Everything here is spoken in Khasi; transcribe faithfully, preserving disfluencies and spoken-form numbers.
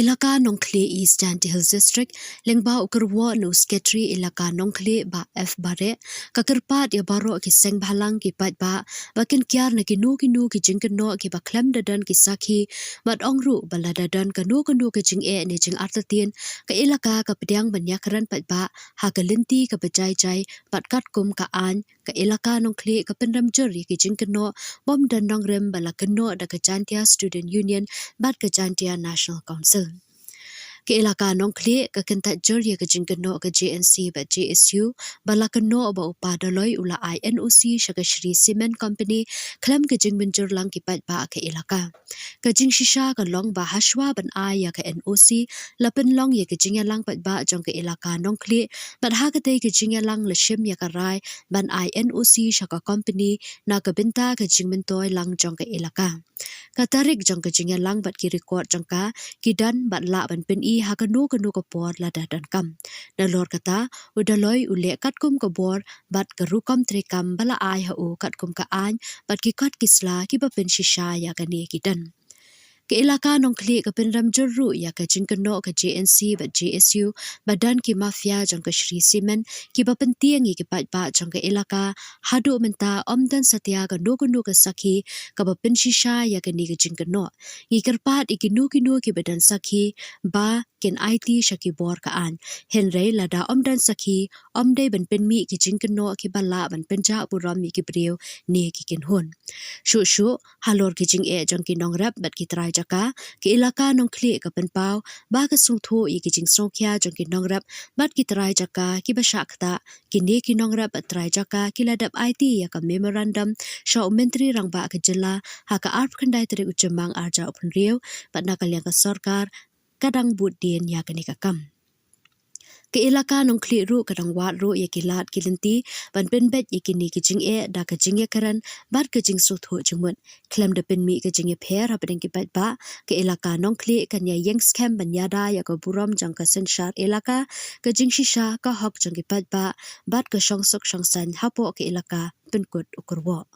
Elaka Nongkhlieh, East Jaintia Hills District, lyngba u kyrwoh na u Secretary Elaka Nongkhlieh, Bah F Bareh, ka kyrpad ïa baroh ki seng bhalang, ki paidbah, ba kin kiar na kino kino ki jingkynnoh kiba khlem da don ki sakhi, bad ong ruh ba lada don kano kano ka jingeh ne jingartatien, ka elaka ka pdiang ban ïakren paidbah ha ka lynti kaba jai jai bad katkum ka aiñ. Ka Elaka Nongkhlieh ka pynrem jur ïa ki jingkynnoh bym don nongrim ba la kynnoh da ka Jaintia Student Union bad ka Jaintia National Council. Ka Elaka Nongkhlieh ka kyntait jur ïa ka jingkynnoh ka J N C bad J S U ba la kynnoh ba u Pa Dolloi u la ai N O C sha ka Shree Cement Company khlem ka jingmynjur lang ki paidbah ka elaka. Ka jingshisha ka long ba hashwa ban ai ïa ka N O C, la pynlong ïa ka jingïalang paidbah jong ka Elaka Nongkhlieh, bad ha katei ka jingïalang la shim ïa ka rai ban ai N O C sha ka company na ka bynta ka jingmyntoi lang jong ka elaka. Ka tarik jong ka jingïalang bad ki record jong ka ki don bad lah ban pyni ha kano kano ka por lada donkam. Nalor kata, u Dolloi u leh katkum ka bor bad ka rukom treikam ba la ai ha u katkum ka aiñ bad ki kot ki sla kiba pynshisha ïa kane ki don. Ka Elaka Nongkhlieh ka pynrem jur ruh ïa ka jingkynnoh ka J N C bad J S U ba don ki mafia jong ka Shree Cement kiba pyntieng ïa ki paidbah jong ka elaka. Haduh mynta ym don satia kano kano ka sakhi kaba pynshisha ïa kane ka jingkynnoh. Ngi kyrpad ïa kino kino kiba don sakhi ba kin aiti sha ki bor ka aiñ. Hynrei lada ym don sakhi, ym dei ban pynmih ki jingkynnoh kiba lah ban pynjah burom ïa ki briew ne ki kynhun. Shuh shuh, halor ki jingeh jong ki nongrep bad ki trai jaka, ka Elaka Nongkhlieh ka pynpaw ba ka sngewthuh ïa ki jingsngewkhia jong ki nongrep bad ki trai jaka kiba shah ktah. Kine ki nongrep bad trai jaka ki la dep aiti ïa ka memorandum sha u Myntri Rangbah ka jylla ha ka arphew khyndai tarik u Jymmang arhajar arphew hynriew, bad na ka liang ka sorkar ka dang bud dien ïa kane ka kam. Ka Elaka Nongkhlieh ruh ka dang wad ruh ïa ki lad ki lynti ban pynbeit ïa kine ki jingeh da ka jingïakren bad ka jingsngewthuh jingmut. Khlem da pynmih ka jingïapher hapdeng ki paidbah, ka Elaka Nongkhlieh kan ïa ïeng skhem ban ïada ïa ka burom jong ka synshar elaka, ka jingshisha, ka hok jong ki paidbah bad ka shongsuk shongsaiñ hapoh ka elaka, pynkut u kyrwoh.